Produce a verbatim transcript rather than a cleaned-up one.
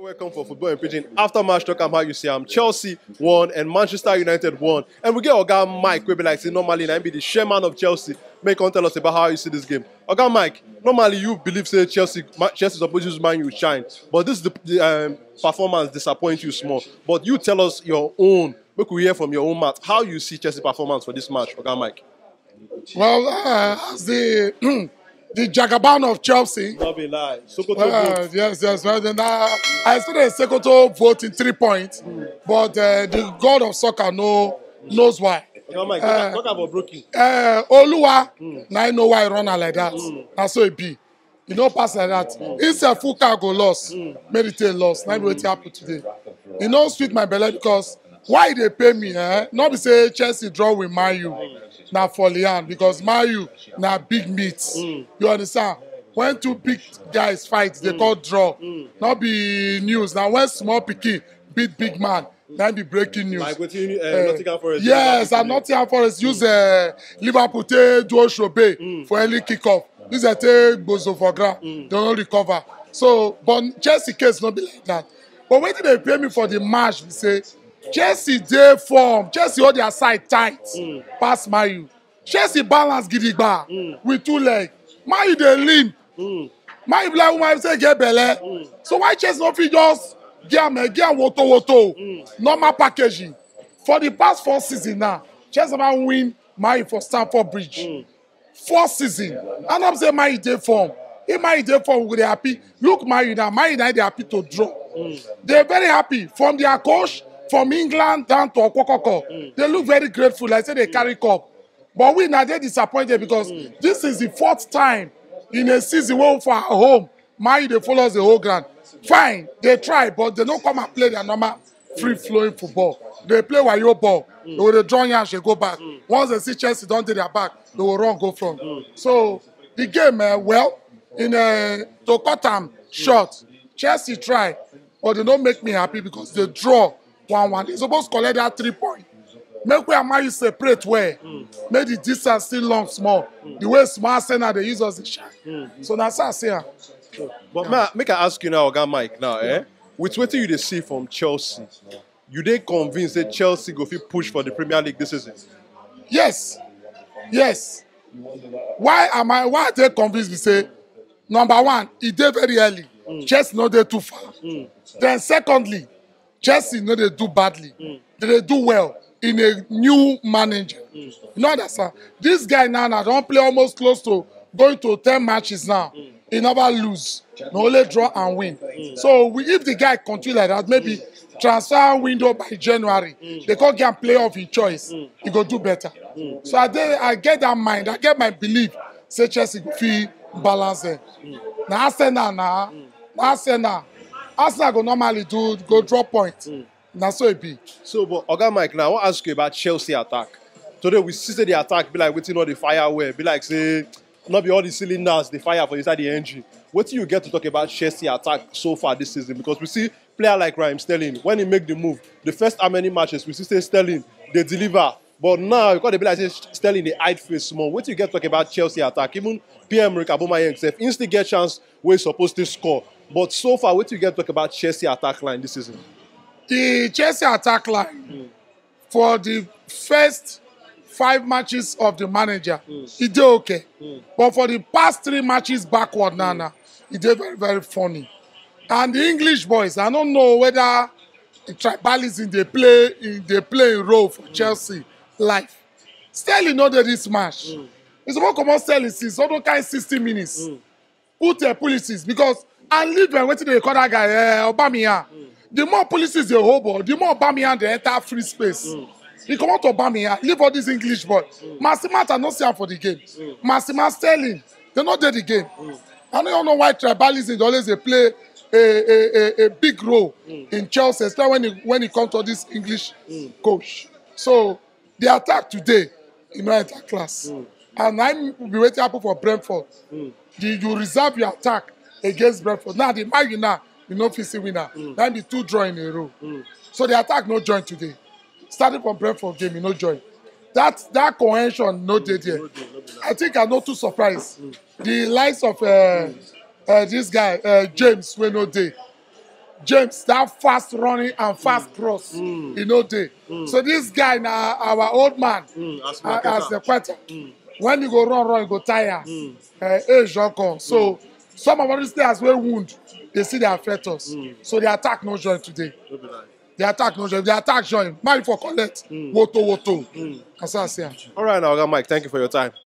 Welcome for Football in Pidgin. After match, talk am how you see am. Chelsea won and Manchester United won. And we get Oga Mike, wey be like say normally na him be the chairman of Chelsea. Make him tell us about how you see this game. Oga Mike, normally you believe say Chelsea, Ma- Chelsea suppose use Man U shine, but this the, the um, performance disappoint you small. But you tell us your own. Make we hear from your own mouth how you see Chelsea performance for this match, Oga Mike. Well, uh, as the the Jagaban of Chelsea. No be lie. Sokoto Uh, goat. Yes, yes. Well, then, uh, I still a Sokoto vote in three points, but uh, the god of soccer know knows why. Oga Mike, Uh, talk about broken. Uh, Oluwa, now I know why I run her like that. That's so it be. You know, pass like that. Instead, full car go loss. Meditate loss. Now wetin happen today. You know, sweet my belly because why they pay me? Eh? Not be say Chelsea draw with Man U. Now for Lian because Man U now big meat. You understand? When two big guys fight, they call draw. Not be news. Now when small pikin beat big man, that be breaking news. Like wetin uh, Eh, Nottingham Forest. Yes, and Nottingham Forest use uh, Liverpool take do Oshobe for early kickoff. This is take Bozo for ground. They don't recover. So, but Chelsea case not be like that. But when they pay me for the match, we say Chelsea dey form. Chelsea hold their side tight. Pass Man U. Chelsea balance gidigba with two leg. Man U dey limp. Man U be like woman say get belle. So why Chelsea no fit just get am eh, get am woto woto? Normal packaging. For the past four seasons now, Chelsea never win Man U for Stamford Bridge. Four seasons. And I'm saying Man U dey form. If Man U dey form, we dey happy. Look Man U now. Man U now dey happy to draw. They're very happy. From their coach, from England down to Okokoko. They look very grateful. Like say they carry cup. But we now dey disappointed because this is the fourth time in a season wey for our home. Man U dey follow us the whole ground. Fine, they try, but they don't come and play their normal free flowing football. They play wayo ball. They will dey draw yansh, they go back. Once they see Chelsea don't do their back, they will run go front. So the game, uh, well, in uh, to cut am short, Chelsea try, but they don't make me happy because they draw one one. They supposed to collect that three point. Make we and Man U separate well. Make the distance still long small. The way small Arsenal they use us the shine. So that's how I say am. But ma, make I ask you now, Oga Mike, now, eh? With what you dey see from Chelsea, you dey convinced that Chelsea go fit push for the Premier League this season? Yes. Yes. Why am I why are they convinced to say number one, it dey very early. Chelsea no dey too far. Then secondly, Chelsea no dey do badly. They dey do well in a new manager. You know understand? This guy now, now don't play almost close to going to ten matches now. He never lose. No only draw and win. So we, if the guy continue like that, maybe transfer window by January, they can get player of his choice. He go do better. So I dey, I get that mind. I get my belief. Say Chelsea go fit balance them. Now Arsenal now. Now Arsenal. Arsenal go normally do go draw point. Now so it be. So, but Oga Mike, now I want to ask you about Chelsea attack. Today we see say the attack be like wetin all the fire were, be like say not be all the cylinders the fire for inside the engine. What do you get to talk about Chelsea attack so far this season? Because we see player like Raheem Sterling, when he make the move, the first how many matches we see say Sterling they deliver. But now you got to be like say Sterling they hide face small. What do you get to talk about Chelsea attack? Even P M Rick Aubameyang himself, he still get chance where he's supposed to score. But so far, what do you get to talk about Chelsea attack line this season? The Chelsea attack line for the first five matches of the manager, it dey okay. But for the past three matches backward now, now, it dey very, very funny. And the English boys, I don't know whether the tribalism they play in they play a role for Chelsea life. Sterling not there this match. It's about come on Sterling since all kind sixty minutes. Put uh, policies because and leave uh, wetin dey call that guy uh, Aubameyang. The more policies they hold ball, the more Aubameyang dey enter free space. He come out Aubameyang, leave all this English boy. Maxima I no see am for the game. Maxima Sterling, they no dey the game. I don't know why tribalism dey always dey play a, a, a, a big role in Chelsea, especially when it, when it comes to this English coach. So the attack today, you know, enter class. And I be waiting happen for Brentford. The, you reserve your attack against Brentford. Now the Man U now, you know, facing winner. That be two draw in a row. So the attack no join today. Starting from Brentford game, you no join. That that cohesion no dey there. I think I no too surprised. The likes of uh, uh, this guy uh, James wey no dey. James, that fast running and fast cross, e no dey. So this guy na our old man, Mm, as uh, as the marketer. quarter. When you go run, run, you go tire. Uh, age don come. So some of these players wey wound, they see they affect us. So the attack no join today. No be lie. The attack no join. The attack join. Man for collect. Woto woto. As I say. All right, now, Oga Mike, thank you for your time.